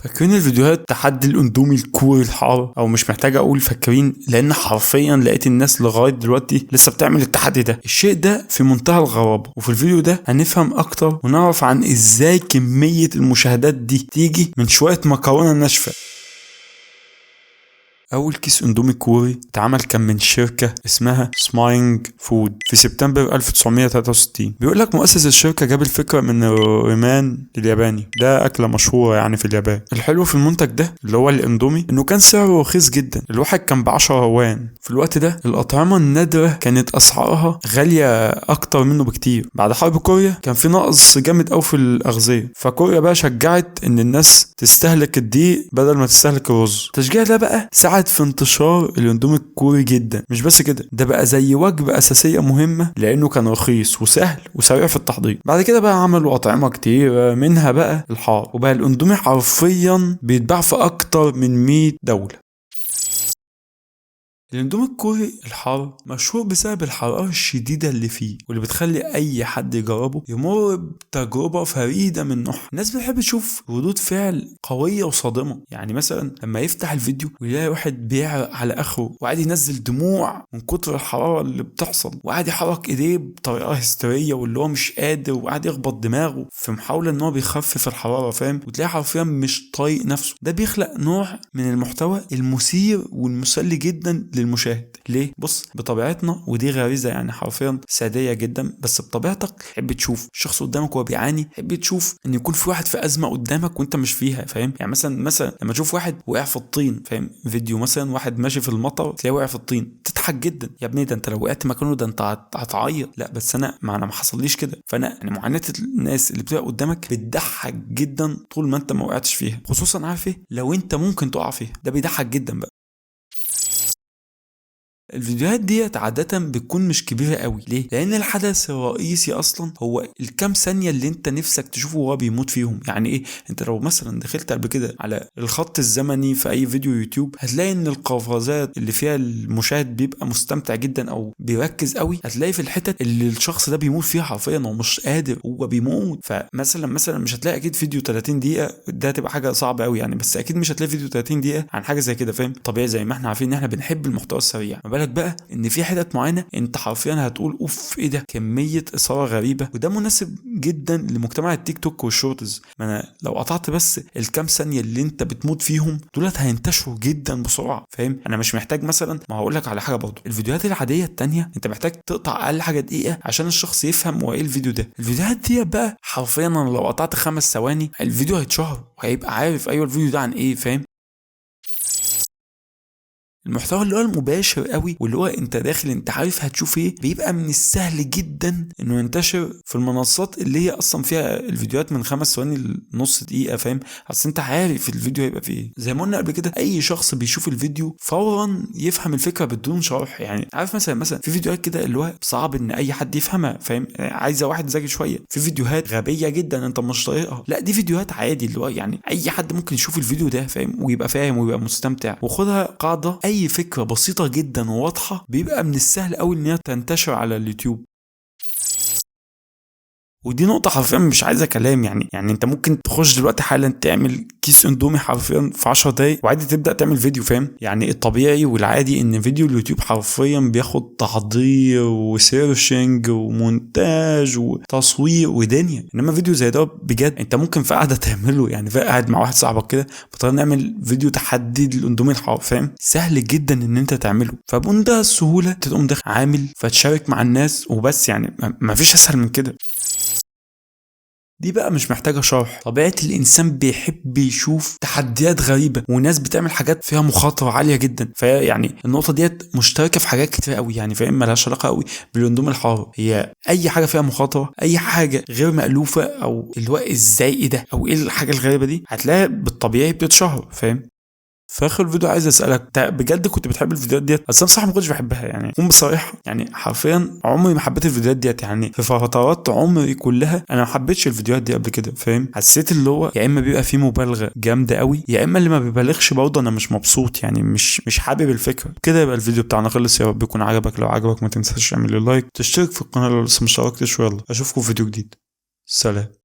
فاكرين الفيديوهات تحدي الاندومي الكوري الحار؟ او مش محتاج اقول فاكرين، لان حرفيا لقيت الناس لغاية دلوقتي لسه بتعمل التحدي ده. الشيء ده في منتهى الغرابة، وفي الفيديو ده هنفهم اكتر ونعرف عن ازاي كمية المشاهدات دي تيجي من شوية مكرونه ناشفة. أول كيس اندومي كوري اتعمل كان من شركة اسمها سماينج فود في سبتمبر 1963. بيقول لك مؤسس الشركة جاب الفكرة من الريمان الياباني، ده أكلة مشهورة يعني في اليابان. الحلو في المنتج ده اللي هو الاندومي إنه كان سعره رخيص جدا، الواحد كان ب10 وان. في الوقت ده الأطعمة النادرة كانت أسعارها غالية أكتر منه بكتير. بعد حرب كوريا كان في نقص جامد أوي في الأغذية، فكوريا بقى شجعت إن الناس تستهلك الدقيق بدل ما تستهلك الرز. التشجيع ده بقى ساعد في انتشار الاندومي الكوري جدا. مش بس كده، ده بقى زي وجبة أساسية مهمة لأنه كان رخيص وسهل وسريع في التحضير. بعد كده بقى عملوا أطعمة كتير منها بقى الحار، وبقى الاندومي حرفيا بيتباع في أكتر من 100 دولة. الاندومي الكوري الحار مشهور بسبب الحرارة الشديدة اللي فيه، واللي بتخلي أي حد يجربه يمر بتجربة فريدة من نوعها. الناس بتحب تشوف ردود فعل قوية وصادمة، يعني مثلا لما يفتح الفيديو ويلاقي واحد بيعرق على آخره وقاعد ينزل دموع من كتر الحرارة اللي بتحصل، وقاعد يحرك إيديه بطريقة هستيرية واللي هو مش قادر، وقاعد يخبط دماغه في محاولة إن هو بيخفف الحرارة، فاهم؟ وتلاقيه حرفيا مش طايق نفسه. ده بيخلق نوع من المحتوى المثير والمسلي جدا للمشاهد. ليه؟ بص، بطبيعتنا، ودي غريزة يعني حرفيا ساديه جدا، بس بطبيعتك تحب تشوف الشخص قدامك وهو بيعاني، تحب تشوف ان يكون في واحد في ازمة قدامك وانت مش فيها، فاهم؟ يعني مثلا لما تشوف واحد وقع في الطين، فاهم؟ فيديو مثلا واحد ماشي في المطر تلاقيه وقع في الطين، تضحك جدا، يا ابني ده انت لو وقعت مكانه ده انت هتعيط. لا بس انا ما حصليش كده. فانا يعني معاناة الناس اللي بتبقى قدامك بتضحك جدا طول ما انت ما وقعتش فيها، خصوصا عارف ايه؟ لو انت ممكن تقع فيها، ده بيضحك جدا بقى. الفيديوهات ديت عادة بتكون مش كبيرة قوي. ليه؟ لأن الحدث الرئيسي أصلا هو الكام ثانية اللي أنت نفسك تشوفه وهو بيموت فيهم. يعني إيه؟ أنت لو مثلا دخلت قبل كده على الخط الزمني في أي فيديو يوتيوب هتلاقي إن القفزات اللي فيها المشاهد بيبقى مستمتع جدا أو بيركز قوي، هتلاقي في الحتت اللي الشخص ده بيموت فيها حرفيا هو مش قادر، هو بيموت. فمثلا مش هتلاقي أكيد فيديو 30 دقيقة، ده هتبقى حاجة صعبة قوي يعني، بس أكيد مش هتلاقي فيديو 30 دقيقة عن حاجة زي كده، فاهم؟ طبيعي زي ما إحنا عارفين إن إحنا بنحب المحتوى السريع، ما بالك بقى ان في حتت معينة انت حرفيا هتقول اوف ايه ده، كمية اثاره غريبة. وده مناسب جدا لمجتمع التيك توك وال shorts. ما انا لو قطعت بس الكام ثانية اللي انت بتموت فيهم دولت هينتشروا جدا بسرعة، فاهم؟ انا مش محتاج مثلا، ما هقول لك على حاجة برضه، الفيديوهات العادية التانية انت محتاج تقطع اقل حاجة دقيقة عشان الشخص يفهم هو ايه الفيديو ده. الفيديوهات دي بقى حرفيا انا لو قطعت 5 ثواني الفيديو هيتشهر وهيبقى عارف ايوه الفيديو ده عن ايه، فاهم؟ المحتوى اللي هو المباشر قوي واللي هو انت داخل انت عارف هتشوف ايه، بيبقى من السهل جدا انه ينتشر في المنصات اللي هي اصلا فيها الفيديوهات من 5 ثواني لنص دقيقة، فاهم؟ اصل انت عارف الفيديو هيبقى فيه ايه. زي ما قلنا قبل كده اي شخص بيشوف الفيديو فورا يفهم الفكرة بدون شرح. يعني عارف مثلا في فيديوهات كده اللي هو صعب ان اي حد يفهمها، فاهم؟ عايزه واحد ذكي شوية. في فيديوهات غبية جدا انت مش طايقها، لا دي فيديوهات عادي اللي هو يعني اي حد ممكن يشوف الفيديو ده، فاهم؟ ويبقى فاهم ويبقى مستمتع. وخدها قاعدة، اي فكرة بسيطة جدا وواضحة بيبقى من السهل قوي ان هي تنتشر على اليوتيوب. ودي نقطة حرفيا مش عايزة كلام، يعني انت ممكن تخش دلوقتي حالا تعمل كيس اندومي حرفيا في 10 دقايق وعادي تبدأ تعمل فيديو، فاهم؟ يعني الطبيعي والعادي ان فيديو اليوتيوب حرفيا بياخد تحضير و searching ومونتاج وتصوير ودنيا، انما فيديو زي ده بجد انت ممكن في قعدة تعمله، يعني قاعد مع واحد صاحبك كده بطلع نعمل فيديو تحدي الاندومي الحار، فاهم؟ سهل جدا ان انت تعمله، فبمنتهى السهولة تقوم داخل عامل فتشارك مع الناس وبس، يعني مفيش اسهل من كده. دي بقى مش محتاجة شرح، طبيعة الإنسان بيحب يشوف تحديات غريبة وناس بتعمل حاجات فيها مخاطرة عالية جدا، فيعني النقطة ديت مشتركة في حاجات كتير قوي، يعني فاهم؟ ملهاش علاقة قوي بالاندومي الحار، هي أي حاجة فيها مخاطرة، أي حاجة غير مألوفة أو اللي هو إزاي إيه ده أو إيه الحاجة الغريبة دي، هتلاقيها بالطبيعي بتتشهر، فاهم؟ في اخر الفيديو عايز اسالك، بجد كنت بتحب الفيديوهات ديت؟ اصل انا بصراحة ما كنتش بحبها، يعني اكون بصريح، يعني حرفيا عمري ما حبيت الفيديوهات ديت، يعني في فترات عمري كلها انا ما حبيتش الفيديوهات دي قبل كده، فاهم؟ حسيت اللي هو يا اما بيبقى فيه مبالغه جامدة قوي، يا اما اللي ما بيبالغش برضه انا مش مبسوط، يعني مش حابب الفكرة كده. يبقى الفيديو بتاعنا خلص، يا رب يكون عجبك، لو عجبك ما تنساش تعمل like، تشترك في القناة لو لسه ما اشتركتش، ويلا اشوفكم في فيديو جديد، سلام.